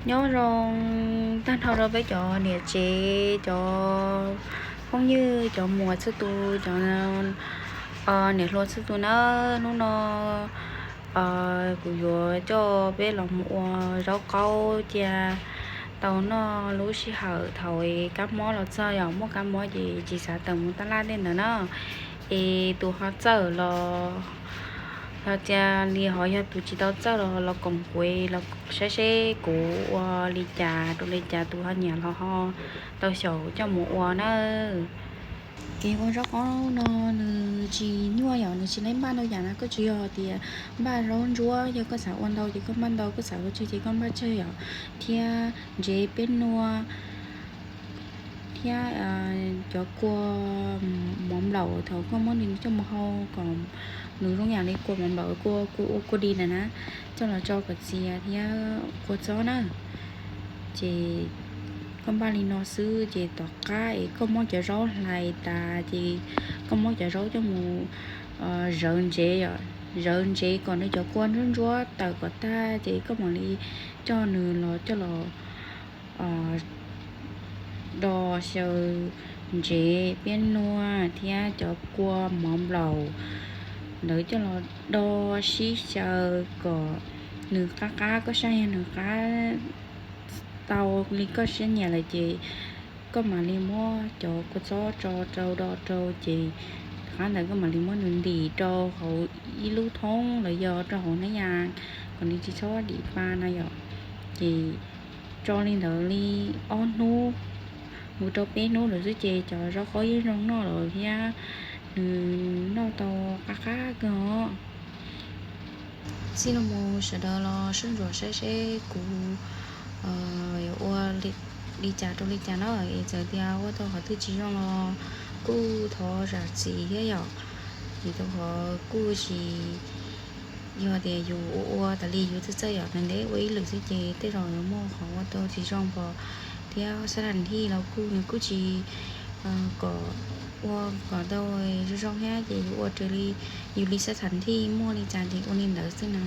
Nyob zoo tag nrho rau peb cov niam tsev, cov phooj ywg, cov muam txhua tus, cov niam hluas txhua tus na. Hnub no kuv yuav coj peb los mus ua zaub qaub cia tau noj lub sij hawm thaum kab mob los txog, yog muaj kab mob ces tsis xav tawm mus taj laj tej ntawd na. Es tus ho txawj los, yog tias li ho yog tus tsis tau txawj los, los koom kuv los saib seb kuv ua li cas rau li cas, tus ho nyiam los ho tau xyaum coj mus ua na. Kev ua zaub qaub no nws tsis nyuaj yom, nws tsis laib npaj ntau yam na, koj tsuas yog tias npaj zaub ntsuab, yog koj xav ua ntau ces koj npaj ntau, koj xav ua tsawg ces koj npaj tsawg yom, thiab ntsev peb nua, thiab cov kua mov nplaum thaum koj muab nws coj mus hau kom nws zoo yam li kua mov nplaum, kua, kua ua kua dis na na, coj los tso kom txias thiab kua txob na. Ces koj npaj li no xwb ces tom qab es koj muab cov zaub hlais tas ces koj muab cov zaub coj mus zawv ntsev yom, zawv ntsev kom nws cov kua ntsuab ntsuab tawm kom tag ces koj mam li coj nws los coj los do xyaw ntsev piab nuaj thiab cov kua mov nplaum ntawd coj los do sib xyaw kom nws qab qab, koj saib yog nws qab tau li koj siab nyiam lawm ces koj mam li muab cov kua txob tso rau do rau ces qab ntawd koj mam li muab nws ntim rau hauv ib lub thoob los yog rau hauv hnab yas kom nws tsis txhob dim pa na yom. Ces tso li ntawd li ob hnub mus rau peb hnub lawm xwb ces cov zaub qaub yeej zoo noj lawm thiab nws noj tau qab qab kawg os. Txij no mus sawv daws los soj ntsuam saib seb kuv yuav ua li cas rau li cas na. Es txawm tias ua tau qhov twg tsis zoo los kuj thov zam txim thiab yom. Vim rau qhov kuj tsis yog tias yus ua ua tas li yus txawj txawj yom, ntev ntev ua ib lwm xwb ces tej zaum yuav muaj qhov ua tau tsis zoo pom. Thiab xab tham thij los kuj nws kuj tsis kom ua kom tau zoo zoo thiab ces yus ua raws li yus li xab tham thij muaj li cas ces ua li ntawd xwb na.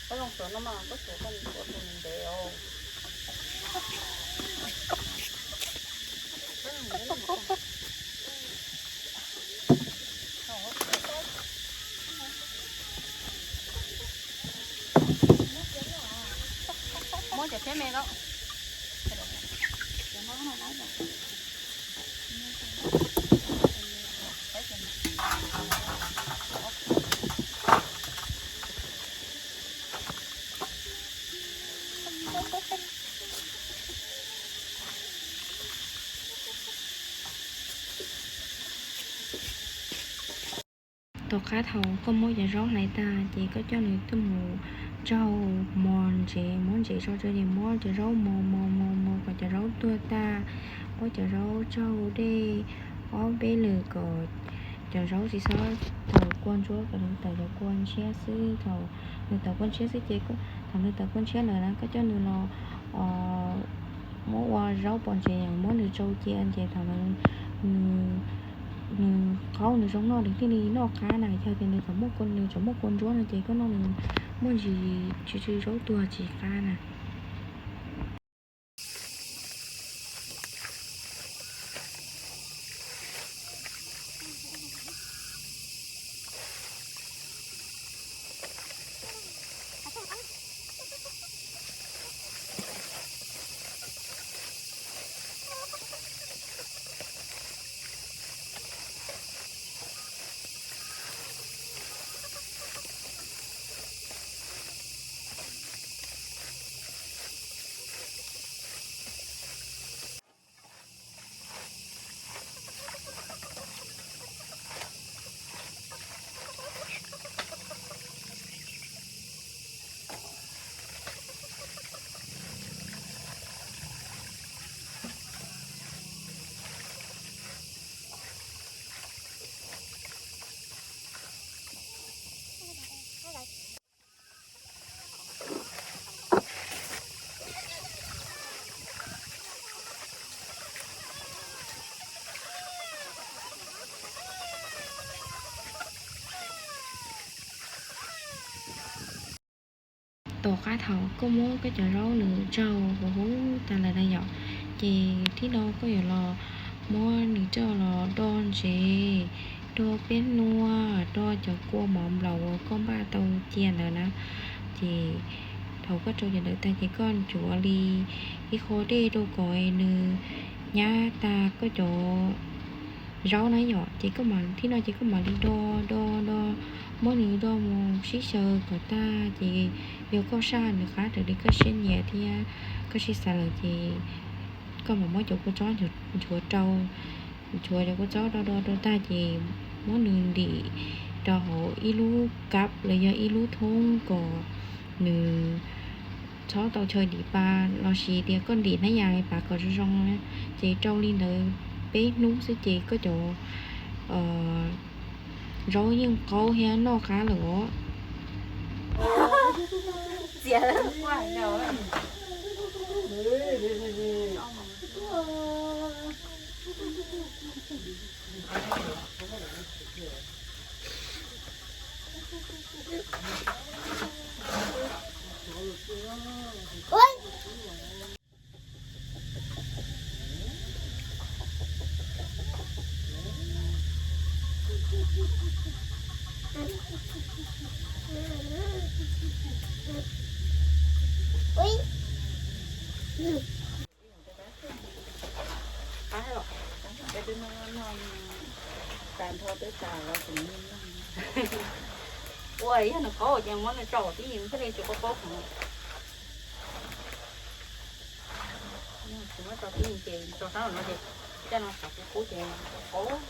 Koj zoo tuav no mas koj tuav koj ua tus ntev os. Muab cov phiab me no. Tom qab thaum koj muab cov zaub hlais tag ces koj coj nws tuaj mus tsaug mos ntsev, muab ntsev tso rau ces muab cov zaub mos mos mos mos kom cov zaub tuag tag. Muab cov zaub tsaug dej ob peb lwm kom cov zaub tsis txhob tawm kua ntsuab, kom nws tawm cov kua ntshiab xwb. Thaum nws tawm kua ntshiab xwb ces, thaum nws tawm kua ntshiab lawm na koj coj nws los muab ua zaub pom ntsev, muab nws tsau cia ces thaum ntawd nws qaub nws zoo noj, nws thiaj li noj qab na. Yog tias nws tseem muaj kua, nws tseem muaj kua ntsuab no ces koj noj nws muaj ntsis tsw tsw zaub tuag tsis qab na. Tom qab thaum koj muab koj cov zaub nws tsaug huv huv tas lawm na yom, ces thib no koj yuav los muab nws coj los do ntsev, do peb hnub, do cov kua mov nplaum uas koj npaj tau cia ntawd na. Ces thaum koj rau cov ntawd tag ces koj ntxuav li ib qho dej rau kom nws nyab tag koj cov zaub na yom. Ces koj mam, thib no ces koj mam li do do do, muab nws do mus sib xyaw kom tag. Ces yog koj saj nws qab raws li koj siab nyiam thiab koj siab xav lawm ces koj mam muab cov kua txob nchuav rau, nchuav cov kua txob do do rau tag ces muab nws ntim rau hauv ib lub kab los yog ib lub thoob kom nws txhob tau chaw dim pa, lossis tias koj ntim hnab yas pav kom zoo zoo. Ces rau li ntawd peb hnub xwb ces koj cov zaub yeej qaub thiab noj qab lawm os. Ua yog nws qaub ces muab nws tso tib, thiaj li tsis qaub qaub heev. Tsis muab tso tib ces tso sab no ces coj no xav kub kub ces qaub.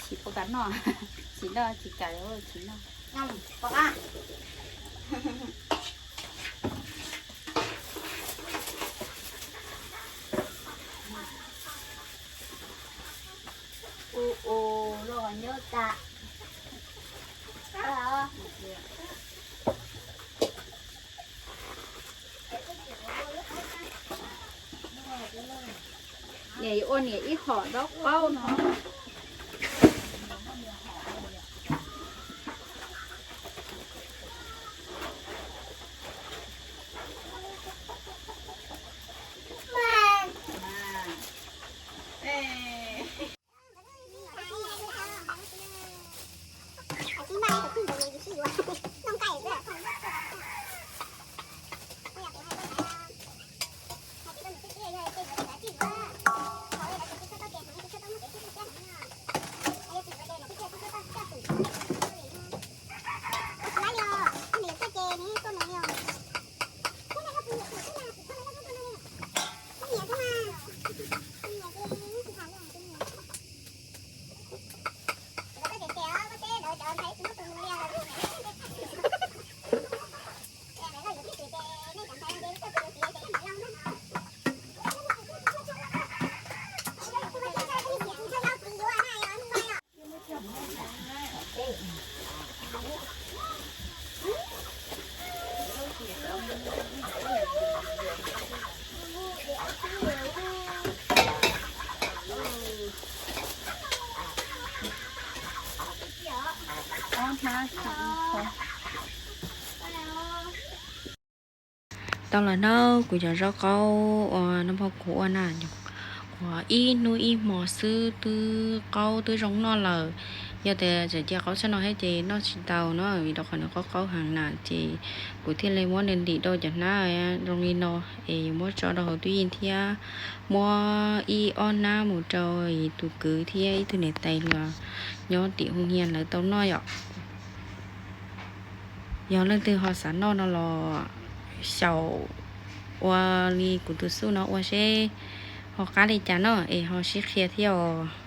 Tsis pom kam noj, tsis noj tsis kam tsis noj. U u, luaj nyob tas. Niam yuav ua niam ib hom zaub qaub no. Tau los nawb, kuv cov zaub qaub uas noj mog kuv ua na, uas ib hnub ib hmo xwb twb qaub twb zoo noj lawm. Yog tias tseem cia qaub tshaj no thiab ces noj tsis tau no, vim rau qhov nws qaub qaub heev na, ces kuv thiaj li muab nws ntim rau cov hnab zoo li no, es yuav muab tso rau hauv tub yees thiab muab ib ob hnab mus rau tus kwv thiab ib tug niam tais los nyob tim hoo hias lawv tau noj yom. Yog leej twg ho xav noj no los xyaum ua li kuv tus xuj no ua seb ho qab li cas no es ho sib qhia thiab os.